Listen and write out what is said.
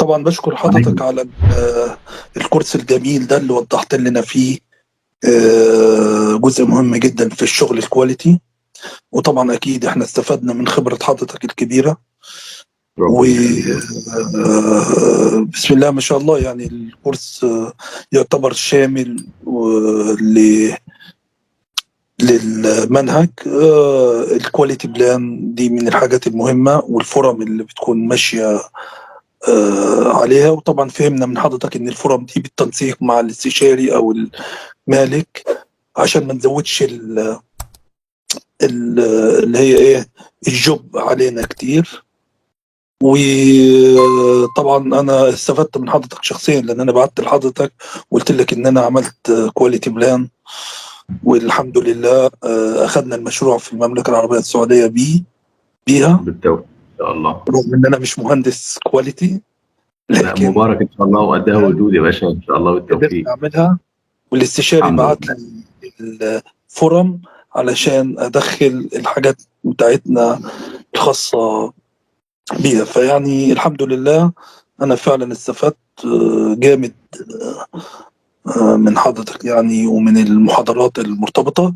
طبعا بشكر حضرتك على الكورس الجميل ده اللي وضحت لنا فيه جزء مهم جدا في الشغل ال quality، وطبعا اكيد احنا استفدنا من خبرة حضرتك الكبيرة. و ربنا يخليك. بسم الله ما شاء الله، يعني الكورس يعتبر شامل للمنهج. ال quality plan دي من الحاجات المهمة وال form اللي بتكون ماشية عليها. وطبعا فهمنا من حضرتك ان ال form دي بالتنسيق مع الاستشاري او المالك عشان ما نزودش اللي هي ايه ال job علينا كتير. وطبعا انا استفدت من حضرتك شخصيا، لان انا بعت لحضرتك وقلت لك ان انا عملت quality plan، والحمد لله اخذنا المشروع في المملكة العربية السعودية بيها. بالتوفيق ان شاء الله. رغم ان انا مش مهندس quality. لا، لكن مبارك ان شاء الله وقدها ودود يا باشا ان شاء الله. قدرت بالتوفيق. اعملها، والاستشاري الحمد بعت لله. لي ال form علشان ادخل الحاجات بتاعتنا الخاصة بيها. فيعني الحمد لله انا فعلا استفدت جامد من حضرتك يعني ومن المحاضرات المرتبطه.